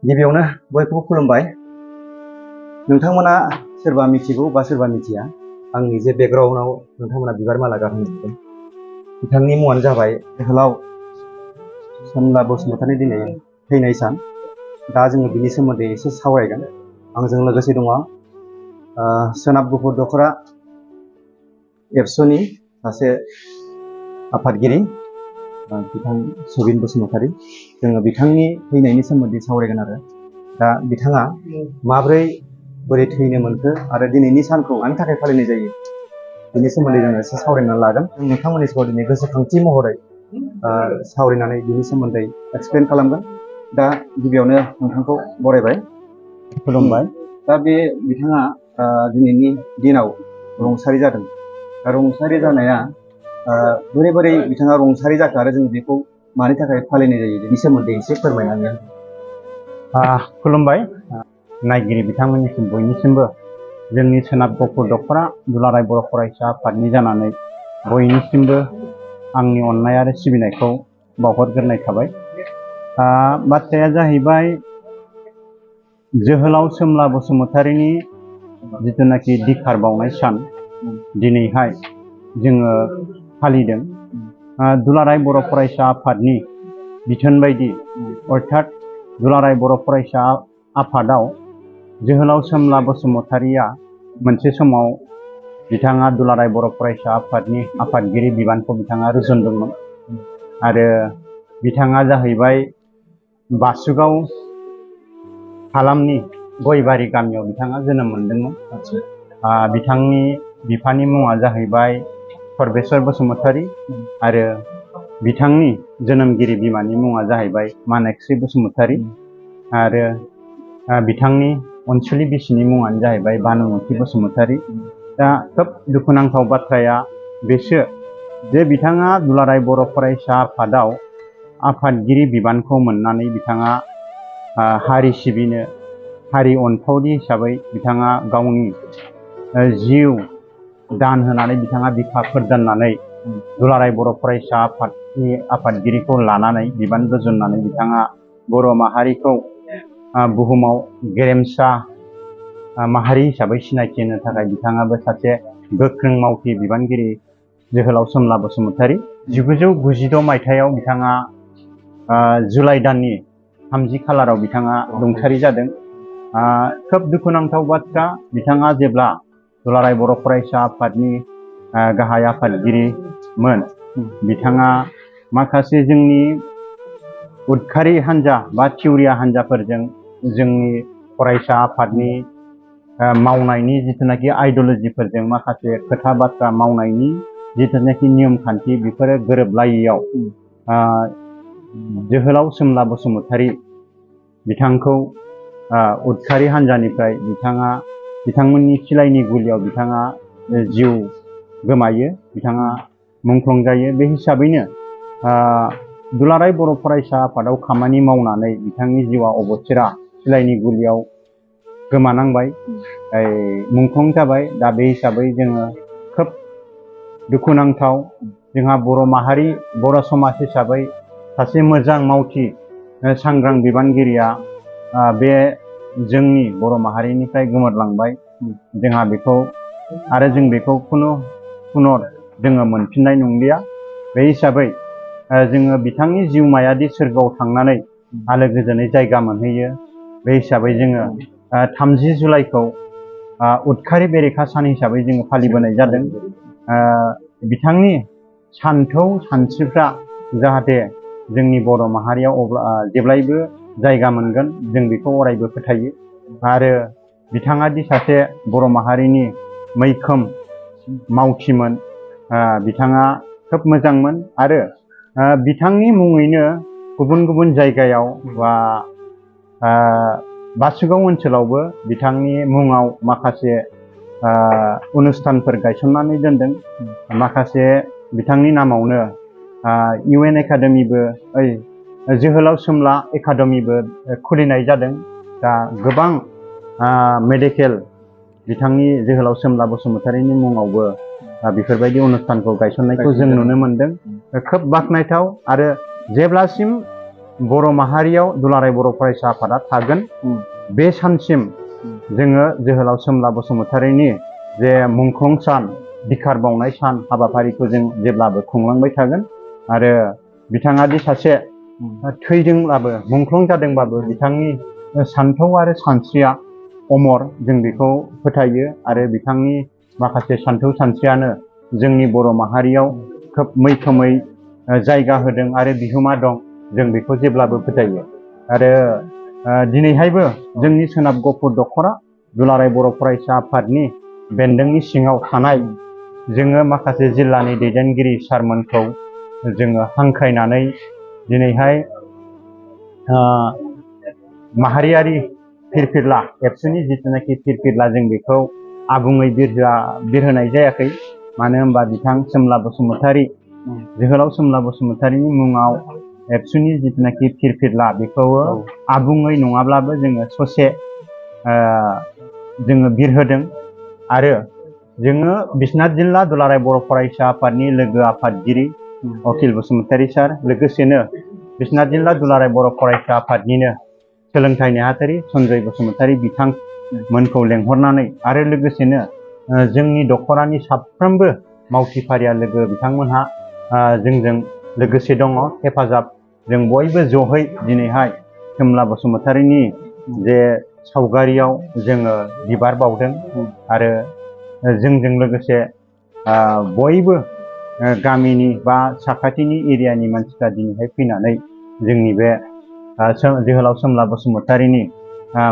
गिबियावनो बयखौबो खुलुमबाय। नोंथांमोना सोरबा मिथिगौ बा सोरबा मिथिया, आंनि जे बेकग्राउन्डआव नोंथांमोना बिबार माला गानहोदों, बिथांनि मुङानो जाबाय जोहोलाव सोमला बसुमतारी दिनै थैनाय सान। दा जोङो बिनि सोमोन्दै एसे सावरायगोन। आंजों लोगोसे दङ सोनाब गुफुर दख'रा एबसुनि सासे आफादगिरि बिथां सुबिन बसुमतारी। जोङो बिथांनि थैनायनि सोमोन्दै सावरायगोन आरो दा बिथाङा बोरै थैनो मोनखो आरो दिनैनि सानखौ मानि थाखाय फालिनाय जायो बेनि सोमोन्दै जोङो एसे सावरायनानै लागोन। जों नोंथांमोननि सिगाङाव दिनै गोसोखांथि महरै सावरायनानै बिनि सोमोन्दै एक्सप्लेन खालामगोन। दा गिबियावनो नोंथांखौ बरायबाय, खुलुमबाय। दा बे बिथाङा दिनैनि दिनाव रुंसारि जादों। दा रुंसारि जानाया बोरै बिथाङा रुंसारि जाखो आरो जों बेखौ मानि थाखाय फालिनाय जायो बेनि सोमोन्दै एसे फोरमायनानै खुलुमबाय नायगिरि बिथांमोननिसिम बयनिसिमबो जोंनि सोनाब गुफुर दख'रा दुलाराय बर' फरायसा आफादनि जानानै बयनिसिमबो आंनि अननाय आरो सिबिनायखौ बावहरग्रोनाय थाबाय। बाथ्राया जाहैबाय जोहोलाव सोमला बसुमतारीनि जिथुनाखि दिखार बावनाय सान दिनैहाय जोङो फालिदों। दुलाराय बर' फरायसा आफादनि बिथोन बायदि अर्थात दुलाराय बर' फरायसा आफादाव जोहोलाव सोमला बसुमतारीया मोनसे समाव बिथाङा दुलाराय बर' फरायसा आफादनि आफादगिरि बिबानखौ बिथाङा रुजुनदोंमोन आरो बिथाङा जाहैबाय बासुगाव हालामनि गयबारि गामियाव बिथाङा जोनोम मोनदोंमोन। बिथांनि बिफानि मुङा जाहैबाय परबेश्वर बसुमतारी आरो बिथांनि जोनोमगिरि बिमानि मुङा जाहैबाय मानेकस्रि बसुमतारी आरो बिथांनि अनसुलि बिसिनि मुङानो जाहैबाय बानुमति बसुमतारी। दा खोब दुखुनांथाव बाथ्राया बेसो जे बिथाङा दुलाराय बर' फरायसा आफादाव आफादगिरि बिबानखौ मोननानै बिथाङा हारि सिबिनो, हारि अनफावरि हिसाबै बिथाङा गावनि जिउ दान होनानै बिथाङा बिखा फोरदाननानै दुलाराय बर' फरायसा आफादनि आफादगिरिखौ लानानै बिबान रुजुननानै बिथाङा बर' माहारिखौ बुहुमाव गेरेमसा माहारि हिसाबै सिनायथि होनो थाखाय बिथाङाबो सासे गोख्रों मावथि बिबानगिरि जोहोलाव सोमला बसुमतारी। 1996 मायथाइयाव बिथाङा जुलाइ दाननि 30 खालाराव बिथाङा रुंसारि जादों। खोब दुखुनांथाव बाथ्रा, बिथाङा जेब्ला दुलाराय बर' फरायसा आफादनि गाहाय आफादगिरिमोन, बिथाङा माखासे जोंनि उदखारि हान्जा बा थिउरिया हान्जाफोरजों जोंनि फरायसा आफादनि मावनायनि जिथुनाखि आइडिय'लजिफोरजों माखासे खोथा बाथ्रा मावनायनि जिथुनाखि नियम खान्थि बेफोरो गोरोबलायैयाव जोहोलाव सोमला बसुमतारी बिथांखौ उदखारि हान्जानिफ्राय बिथांमोननि सिलाइनि गुलियाव बिथाङा जिउ गोमायो, बिथाङा मुंख्लं जायो। बे हिसाबैनो दुलाराय बर' फरायसा आफादाव खामानि मावनानै बिथांनि जिउआ अबथिरा सिलाइनि गुलियाव गोमानांबाय, मुंख्लं जाबाय। दा बे हिसाबै जोङो खोब दुखुनांथाव, जोंहा बर' माहारि बर' समाज हिसाबै सासे मोजां मावथि सांग्रां बिबानगिरिया बे जोंनि बर' माहारिनिफ्राय गोमोरलांबाय। जोंहा बेखौ आरो जों बेखौ पुनर जोङो मोनफिननाय नंलिया। बे हिसाबै जोङो बिथांनि जिउमायादि सोरगोआव थांनानै आलो गोजोनै जायगा मोनहैयो, बे हिसाबै जोङो 30 जुलाइखौ उदखारि बेरेखा सान हिसाबै जोङो फालिबोनाय जादों। बिथांनि सानथौ सानस्रिफ्रा जाहाथे जोंनि बर' माहारियाव जेब्लायबो जायगा मोनगोन, जों बेखौ अरायबो फोथायो। आरो बिथाङा दि सासे बर' माहारिनि मैखोम मावथिमोन, बिथाङा खोब मोजांमोन आरो बिथांनि मुङैनो गुबुन गुबुन जायगायाव बा बासुगाव ओनसोलावबो बिथांनि मुङाव माखासे अनुस्थानफोर गायसननानै दोनदों। माखासे बिथांनि नामावनो UN एकाडेमिबो जोहोलाव सोमला एकाडेमिबो खुलिनाय जादों। दा गोबां मेडिकेल बिथांनि जोहोलाव सोमला बसुमतारीनि मुङावबो बेफोरबायदि अनुस्थानखौ गायसननायखौ जों नुनो मोनदों। खोब बाख्नायथाव। आरो जेब्लासिम बर' माहारियाव दुलाराय बर' फरायसा आफादा थागोन। बे सानसिम जोङो जोहोलाव सोमला बसुमतारिनि जे मुंख्लं सान, बिखार बावनाय सान हाबाफारिखौ जों जेब्लाबो खुंलांबाय थागोन। आरो बिथाङा दि सासे थैदोंब्लाबो, मुंख्लं जादोंबाबो बिथांनि सान्थौ आरो सानस्रिया अमर, जों बेखौ फोथायो। आरो बिथांनि माखासे सान्थौ सानस्रियानो जोंनि बर' माहारियाव खोब मैखोमै जायगा होदों आरो बिहोमा दं, जों बेखौ जेब्लाबो फोथायो। आरो दिनैहायबो जोंनि सोनाब गफुर दख'रा दुलाराय बर' फरायसा आफादनि बेन्दोंनि सिङाव थानाय जोङो माखासे जिल्लानि दैदेनगिरि सारमोनखौ जोङो हांख्रायनानै दिनैहाय माहारियारि फिरफिला, एबसुनि जिथुनाखि फिरफिला, जों बेखौ आबुङै बिरहोनाय जायाखै। मानो होनबा बिथां सोमला बसुमतारि, जोहोलाव सोमला बसुमतारिनि मुङाव एबसुनि जिथुनाखि फिरफिला, बेखौ आबुङै नङाब्लाबो जोङो ससे जोङो बिरहोदों। आरो जोङो बिश्वनाथ जिल्ला दुलाराय बर' फरायसा आफादनि लोगो आफादगिरि अखिल बसुमतारि सार, लोगोसेनो बिश्वनाथ जिल्ला दुलाराय बर' फरायसा आफादनिनो सोलोंथाइ नेहाथारि सन्जय बसुमतारि बिथांमोनखौ लेंहरनानै, आरो लोगोसेनो जोंनि दख'रानि साफ्रोमबो मावथिफारिया लोगो बिथांमोनहा जोंजों लोगोसे दङ, हेफाजाब। जों बयबो जहै दिनैहाय सोमला बसुमतारिनि जे सावगारियाव जोङो बिबार बावदों। आरो जोंजों लोगोसे बयबो गामिनि बा साखाथिनि एरियानि मानसिफ्रा दिनैहाय फैनानै जोंनि बे जोहोलाव सोमला बसुमतारिनि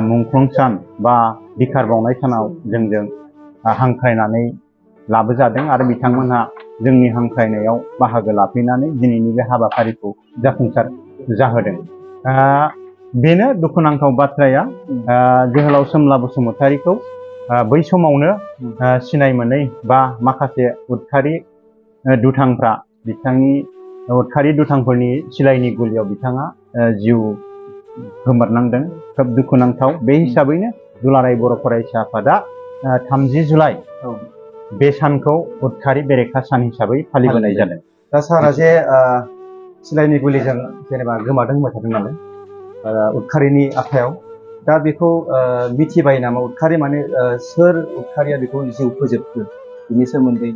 मुंख्लं सान बा बिखार बावनाय सानाव जोंजों हांख्रायनानै लाबोजादों। आरो बिथांमोनहा जोंनि हांख्रायनायाव बाहागो लाफैनानै दिनैनि बे हाबाफारिखौ जाफुंसार जाहोदों। बेनो दुखुनांथाव बाथ्राया, जोहोलाव सोमला बसुमतारिखौ बै समावनो सिनाय मोनै बा माखासे उदखारि दुथांफ्रा, बिथांनि उदखारि दुथांफोरनि सिलायनि गुलियाव बिथाङा जिउ गोमोरनांदों। खोब दुखुनांथाव। बे हिसाबैनो दुलाराय बर' फरायसा आफादा 30 जुलाइ बे सानखौ उदखारि बेरेखा सान हिसाबै फालिबोनाय जादों। दा सारा जे सिलायनि गुलिजों जेनेबा गोमादों होनबाय थादों नालाय उदखारिनि आखायाव, दा बेखौ मिथिबाय नामा? उदखारि माने सोर उदखारिया बेखौ जिउ फोजोबखो, बिनि सोमोन्दै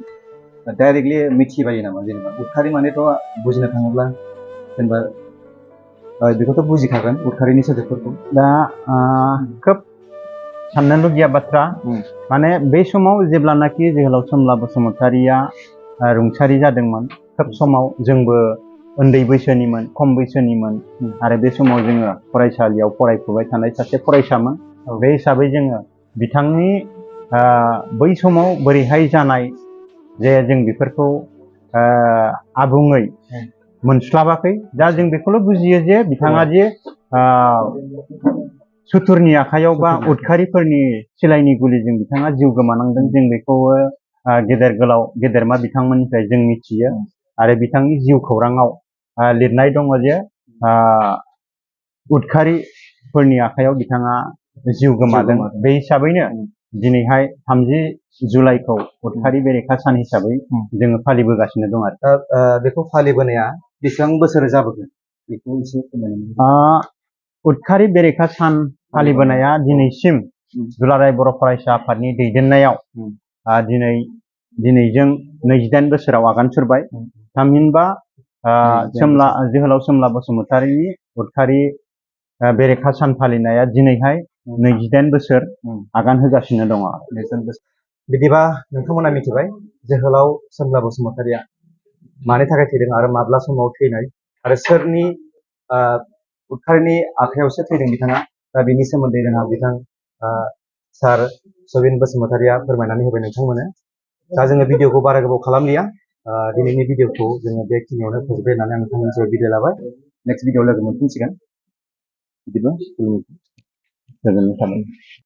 डाइरेक्टलि मिथिबायो नामा? जेनेबा उदखारि मानेथ' बुजिनो थाङोब्ला जेनेबा बेखौथ' बुजिखागोन उदखारिनि सोदोबफोरखौ। दा खोब साननो लुगैया बाथ्रा, माने बै समाव जेब्लानाखि जोहोलाव सोमला बसुमतारिया रुंसारि जादोंमोन, खोब समाव जोंबो उन्दै बैसोनिमोन, खम बैसोनिमोन। आरो बे समाव जोङो फरायसालियाव फरायफुबाय थानाय सासे फरायसामोन। बे हिसाबै जोङो बिथांनि बै समाव बोरैहाय जानाय, जे जों बेफोरखौ आबुङै मोनस्लाबाखै। दा जों बेखौल' बुजियो जे बिथाङा जे सुथुरनि आखायाव बा उदखारिफोरनि सिलायनि गुलिजों बिथाङा जिउ गोमानांदों। जों बेखौ गेदेर गोलाव गेदेरमा बिथांमोननिफ्राय जों मिथियो। आरो बिथांनि जिउ खौराङाव लिरनाय दङ जे उदखारिफोरनि आखायाव बिथाङा जिउ गोमादों। बे हिसाबैनो दिनैहाय 30 जुलाइखौ उदखारि बेरेखा सान हिसाबै जोङो फालिबोगासिनो दं। आरो बेखौ फालिबोनाया बेसेबां बोसोर जाबोगोन, बेखौ एसे फोरमायनो। उदखारि बेरेखा सान फालिबोनाया दिनैसिम दुलाराय बर' फरायसा आफादनि दैदेननायाव दिनैजों 28 बोसोराव आगान सुरबाय। थामहिनबा जोहोलाव सोमला बसुमतारिनि उदखारि बेरेखा सान फालिनाया दिनैहाय 28 बोसोर आगान होगासिनो दङ। बिदिबा नोंथांमोना मिथिबाय जोहोलाव सोमला बसुमतारिया मानि थाखाय थैदों आरो माब्ला समाव थैनाय आरो सोरनि उदखारिनि आखायावसो थैदों बिथाङा। दा बिनि सोमोन्दै जोंहा बिथां सार सबिन बसुमतारिया फोरमायनानै होबाय नोंथांमोननो। दा जोङो भिडिअखौ बारा गोबाव खालामलिया, दिनैनि भिडिअखौ जोङो बेखिनियावनो फोजोबबाय होननानै आं नोंथांमोननिफ्राय बिदाय लाबाय। नेक्स्ट भिडिअ लोगो मोनफिनसिगोन। बिदिबा गोजोननाय थाबाय।